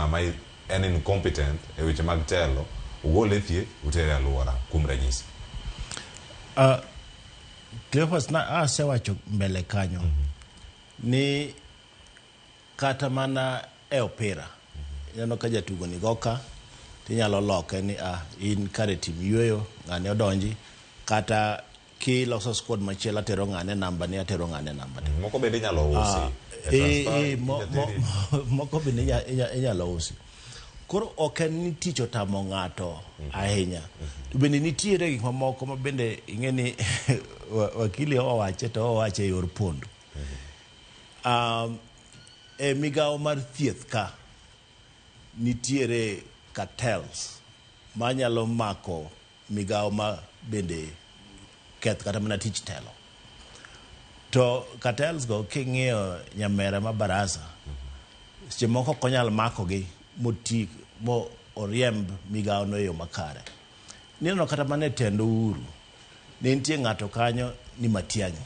ng'ama en incompetent e weche mag telo, ugole e thieth, utere e alwora, kuom ranyisi. Cleophas, na asewacho mbele kanyo ni kata mana e opira ineno ka jatugo ni go ka tinyalo loke ni ah, in kare tim yueyo ng'ane odonji kata kiloso squad machielo atero ng'ane namba ni atero ng'ane namba ni. Moko bende inyalo usi. E transfer, inyateri. Moko bende inyalo usi. Koro ok en ni tich otamo ng'ato ahinya. To bende nitiere gik mamoko ma bende ing'e ni wakili owache to owache e yor pondo. E migawo mar thieth ka nitiere cartels manyalo mako migawo ma bende keth kata mana tich telo. To cartels go king'iyo nyamera ma Barasa, seche moko ok onyal makogi moti mo oriemb migawo no e yo makare. Nineno kata mana e tend Uhuru, ne nitie ng'ato kanyo ni Matiang'i.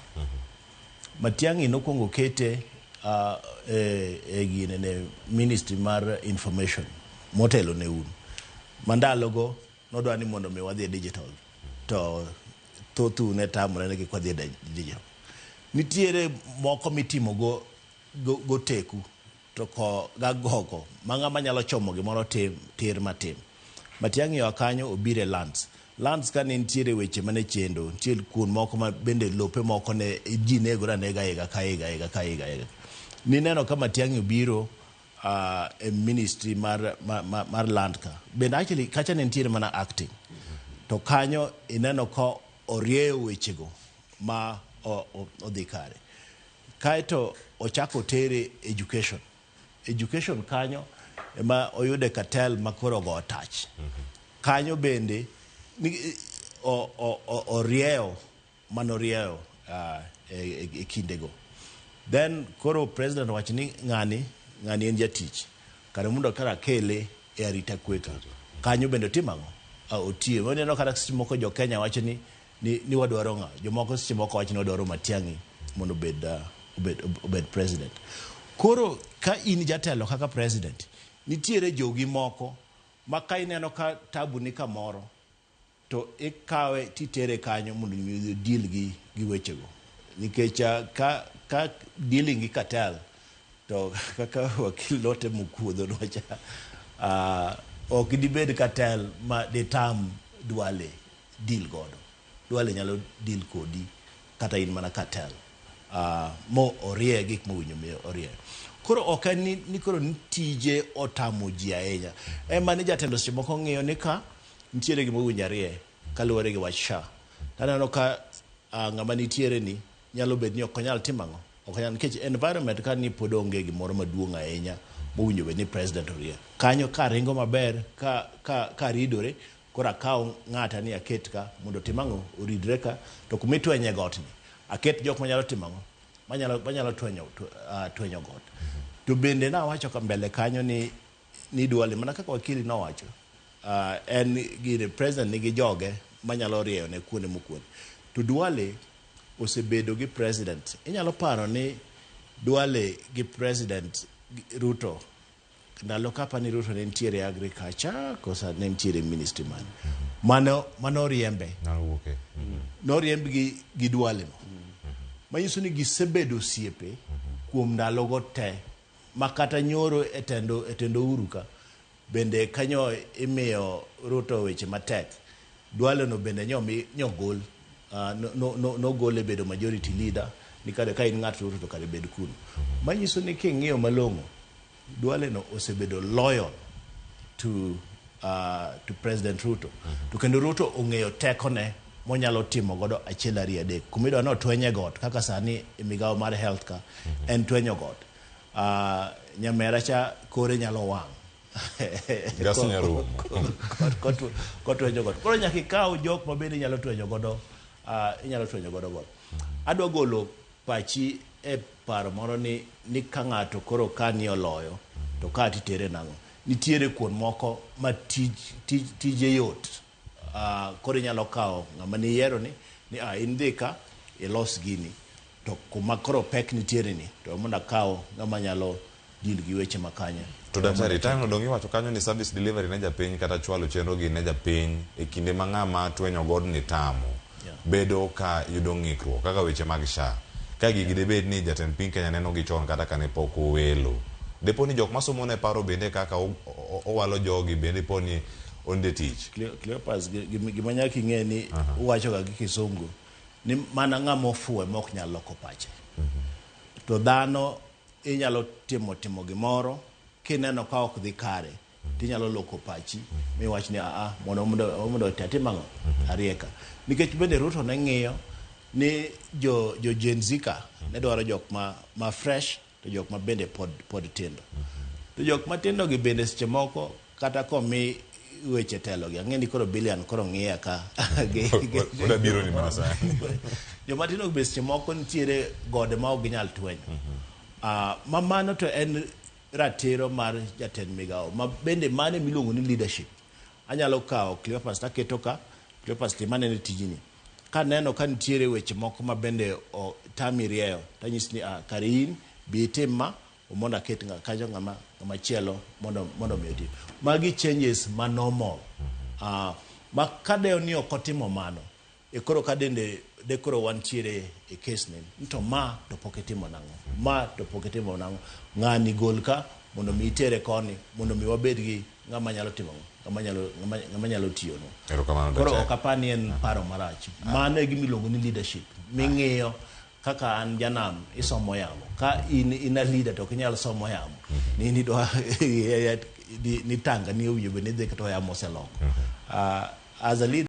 Matiang'i nokwongo kete e gine ne ministry mar information motelo ne un. Ma ndalogo nodwa ni mondo mi wadhi e digital to thothu ne tamore ni kik wadhi e digital. Nitiere moko mitimo go teku to ko gagoko ma ng'ama nyalo chomo gimoro tim tir matim. Matiang'i oa kanyo obiro e lands. Lands ka ne nitiere weche mane chendo, nitie kuond moko ma bende lope moko ne ji negore anega higa ka higa, higa ka higa, higa. Nineno ka Matiang'i obiro e ministry mar land ka. Bende actually kacha ne nitiere mana acting. To kanyo ineno ka orieyo wechego ma odhi kare. Kaeto ochako otere education. Education kanyo ema oyude cartel ma koro ogo tach. Kanyo bende ni, orieyo manorieyo e kindego. Then koro president owacho ni ng'ani en jatich. Kare mondo kara akele e arita kwe ka. Kanyo bende otimo ang'o? Otiyo. Waneno kata seche moko jo Kenya wacho ni wadwaro ng'a. Jomoko seche moko wacho ni wadwaro Matiang'i mondo obed president. Koro ka in jatelo kaka president, nitiere jogi moko ma ka ineno ka tabu ni kamoro to ikawe titere kanyo mondo mi deal gi wechego. Nikech ka dealing gi cartel to kaka wakil notemo kuodho nwacha, ok dibed cartel ma ditam Duale deal godo. Duale nyalo deal kodi kata in mana cartel. Mo orie gik mowinjo mi orie. Koro ok en ni koro ni tije otamo ji ahinya. Ema ni jatelo seche moko ng'iyo ni ka nitiere gima owinjo arie kaluwore gi wach SHA. Taneno ka ng'ama nitiere ni nyalo bet ni ok onyal timo ang'o? Ok onyal, nikech environment ka ni pod onge gimoro maduong' ahinya mowinjo bed ni president orie. Kanyo ka ringo maber, ka ridore, koro akaw ng'ata ni aket ka mondo otim ang'o? Oridre ka. To kuma itwenye got ni, aket jok manyalo timo ang'o? Manyalo twenyo got. To bende nawacho ka mbele kanyo ni Duale, mana kaka wakili nowacho, en gire president nigi joge manyalo rieyo ne kuonde mokuonde. To Duale osebedo gi president. Inyalo paro ni Duale gi president Ruto, ndalo kapa ni Ruto ne nitiere agriculture, kosa ne nitiere ministry man. Mano oriembe. Nowuoke. Noriemb gi Duale no. Manyiso ni gisebedo osiepe kuom ndalogo te. Ma kata nyoro e tendo Uhuru ka, bende kanyo imiyo Ruto weche matek. Duale no bende nyogol. Nogole bedo majority leader, ni kare ka in ng'at Ruto to kare bed kuno. Manyiso ni king'iyo malong'o, Duale no osebedo loyal to President Ruto. To kendo Ruto ong'eyo tekone monyalo timo godo achiel ariyo adek. Kuma idwa ni otwenye got, kaka sani e migawo mar health ka, en twenyo got. Nyamera cha kore nyalo wang'. Gas nyalo rumo. Kotwenyo got. Koro nyaka ikaw jok ma bende inyalo twenyo godo, inyalo twenyo godo got. Adwa golo pachi e paro moro ni ka ng'ato koro ka ni oloyo, to ka titere nang'o? Nitiere kuond moko ma tije yot. Koro inyalo kawo ng'ama niyiero ni in dhi ka, ilos gini. To kuma koro pek nitiere ni, to mondo akaw ng'ama nyalo deal gi weche ma kanyo. To daktari, time no dong' iwacho kanyo ni service delivery ne japiny kata chwalo chenro gi ne japiny e kinde ma ng'ama twenyo godni tamo bedo ka yudo ng'ikruok kaka weche mag SHA. Ka gigi debed ni jatend piny Kenya neno gi chon kata kane pok owelo. Depo ni jok masomo ne paro bende kaka owalo jogi bende po ni onde tich. Cleopas, gima nyaka ing'e ni uwacho ga gi kisungu ni mana ng'ama ofuwo ema ok nyal loko pache. To dhano inyalo timo gimoro kineno ka ok dhi kare tinyalo loko pachi miwach ni aa mondo atim ang'o arieka. Nikech bende Ruto ne ng'iyo ni jo Gen Z ka ne dwaro jok ma fresh to jok ma bende pod tindo. To jok matindo gi bende seche moko kata komi weche telo gi ang'e ni koro Billion koro ng'iya ka Oda biro ni mana sani. Joma tindo be seche moko nitiere gode ma ok ginyal twenyo. Ma mano to en ratiro mar jatend migawo ma bende mane miluongo ni leadership. Anyalo kawo Cleopas taketo ka, Cleopas tim anene tijini. Kaneno ka nitiere weche moko ma bende tami rieyo, tanyisi ni kare in bi itim ma mondo aket kanyo ng'ama chielo mondo mi oti. Magi changes ma normal. Ma kadeo ni ok otimo mano, e koro ka dende de koro wantiere e case ni to ma to pok itimo nang'o, ma to pok itimo nang'o, ng'ani gol ka mondo mi itere koni mondo mi wabed gi ng'ama nyalo timo ng'ama nyalo tiyonwa. Erokamano Koro daktari. ok apar ni en paro marach. Mano e gima iluongo ni leadership. Ming'iyo kaka an janam isomo yamo. Ka in a leader to ok inyal somo yamo. Ni nidwa ni tanga ni owinjo bed ni dhi to yamo oseloko. As a leader